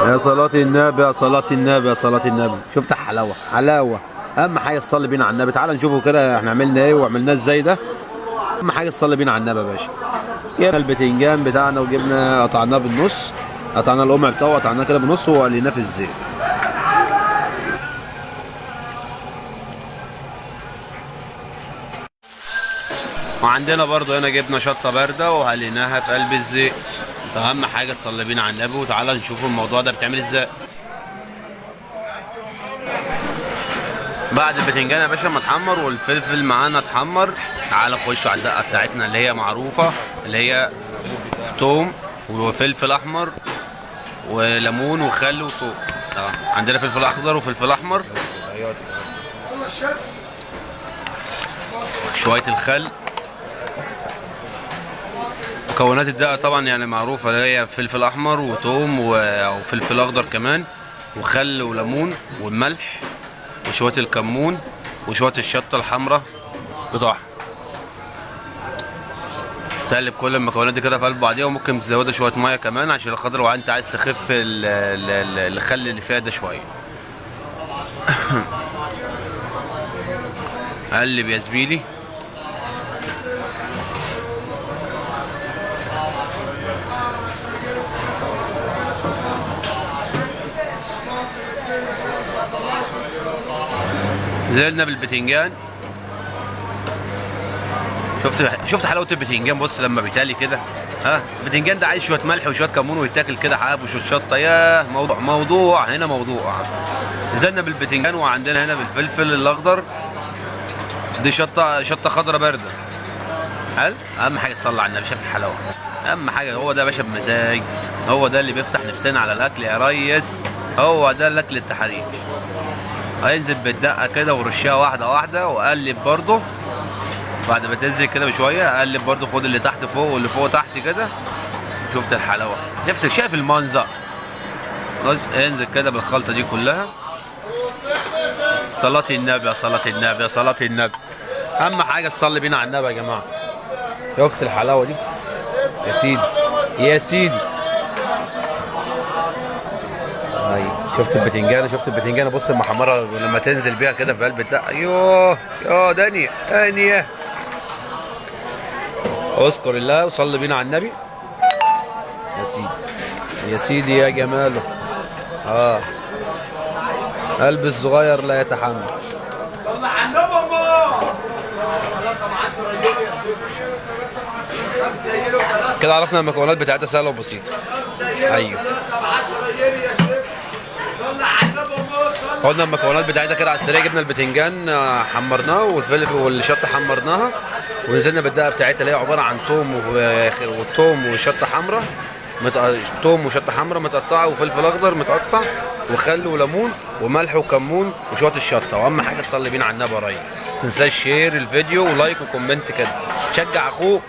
يا صلاة النبي يا صلاة النبي يا صلاة النبي. شفت حلاوة حلاوة. اهم حاجة تصلي بينا على النبي. تعال نشوفه كده احنا عملنا ايه وعملناه ازاي ده. اهم حاجة تصلي بينا على النبي يا باشا. جبنا البتنجان بتاعنا وجبنا قطعناه بالنص، قطعنا القمع بتاعه قطعناه كده بالنص وقليناه في الزيت. وعندنا برضو هنا جبنا شطه باردة وقليناها في قلب الزيت. اهم حاجة تصلي بينا على النبي. وتعالى نشوف الموضوع ده بيتعمل ازاي. بعد البتنجان يا باشا ما اتحمر والفلفل معانا اتحمر، تعالى نخش على الدقة بتاعتنا اللي هي معروفة، اللي هي توم وفلفل احمر وليمون وخل وتوم. عندنا فلفل اخضر وفلفل احمر، شوية الخل. مكونات الدقة طبعا يعني معروفة، اللي هي فلفل احمر وتوم وفلفل اخضر كمان وخل وليمون والملح وشوية الكمون وشوية الشطه الحمراء بتوعها. تقلب كل المكونات دي كده في قلب بعضيها، وممكن تزودها شوية مية كمان عشان خاطر لو انت عايز تخف الخل اللي فيها ده شوية. قلب يا زميلي. نزلنا بالبتنجان. شفت حلاوة البتنجان؟ بص لما بيتقلي كده، ها البتنجان ده عايز شوية ملح وشوية كمون ويتاكل كده حاف وشوية شطه. ياه موضوع موضوع هنا موضوع. نزلنا بالبتنجان وعندنا هنا بالفلفل الاخضر، دي شطه خضراء باردة. حلو. اهم حاجة تصلي على النبي. شايف الحلاوة؟ اهم حاجة هو ده يا باشا بمزاج، هو ده اللي بيفتح نفسنا على الاكل يا ريس، هو ده الاكل التحريش. هينزل بالدقه كده ورشها واحدة واحدة، وقلب برضه بعد ما تنزل كده بشوية، قلب برضه، خد اللي تحت فوق واللي فوق تحت كده. شفت الحلاوة؟ شفت شايف المنظر؟ بص انزل كده بالخلطه دي كلها. صلاة النبي يا صلاة النبي يا صلاة النبي. اهم حاجة تصلي بينا على النبي يا جماعة. شفت الحلاوة دي؟ يا سيدي يا سيدي. ايوه شفت البتنجانه؟ شفت البتنجانه؟ بص المحمره لما تنزل بيها كده في قلب الدقة. ايوه يا دنيا دنيا. اذكر الله وصلي بينا على النبي. يا سيدي يا سيدي يا جماله. قلب الصغير لا يتحمل. صلى على النبي. كده عرفنا المكونات بتاعتها سهلة وبسيطة. ايوه قلنا المكونات بتاعتها كده على السريع. جبنا البتنجان حمرناه، والفلفل والشطه حمرناها، ونزلنا بالدقه بتاعتها اللي هي عبارة عن توم وتوم وشطه حمراء، توم وشطه حمراء متقطعه، وفلفل اخضر متقطع، وخل وليمون وملح وكمون وشوية الشطه. واهم حاجة تصلي بينا على النبي يا ريس. ما تنساش share الفيديو و like و comment كده، شجع اخوك.